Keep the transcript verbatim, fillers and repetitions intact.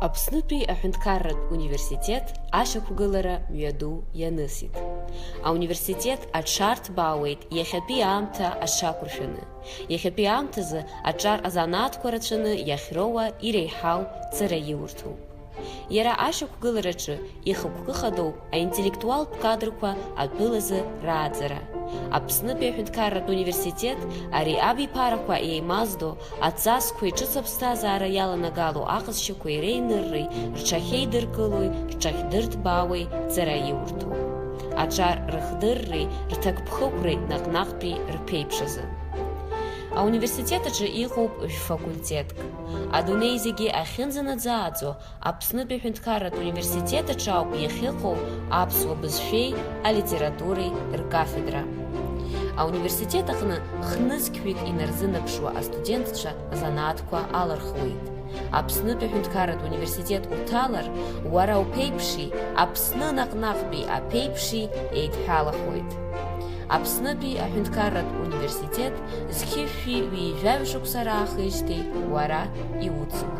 Аԥснытәи аҳәынҭқарратә университет ашьақәгылара мҩаду ианысит. Ауниверситет аҽарҭбаауеит иахьатәи аамҭа аҽақәыршәаны. Иахьатәи аамҭазы аҿар азанааҭқәа рацәаны иахьроуа иреиҳау ҵараиурҭоуп. Иара ашьақәгылараҿы ихықәкы хадоуп аинтеллектуалтә кадрқәа атәылазы рааӡара. Аԥснытәи аҳәынҭқарратә университет ари абиԥарақәа еимаздо, аҵасқәеи ҿыц аԥсҭазаара иаланагало аҟазшьақәеи реинырреи рҽахьеидыркылои рҽахьдырҭбаауеи ҵараиурҭоуп. Аҿар рыхдырреи рҭакԥхықәреи наҟ-наҟтәи рԥеиԥш азы. Ауниверситет аҿы иҟоуп жәфакультетк. Адунеи зегьы ахьынӡанаӡааӡо, Аԥснытәи аҳәынҭқарратә университет аҿы ауп иахьыҟоу аԥсуа бызшәеи алитературеи ркафедра. Ауниверситет аҟны хнызқьҩык инарзынаԥшуа астудентцәа азанааҭқәа алырхуеит. Аԥснытәи аҳәынҭқарратә университет уҭалар, уара уԥеиԥши, Аԥсны наҟ-наҟтәи аԥеиԥши еидҳәалахоит. Аԥснытәи аҳәынҭқарратә университет зқьышәи ҩажәаҩ шықәса раахижьҭеи уара иуцуп.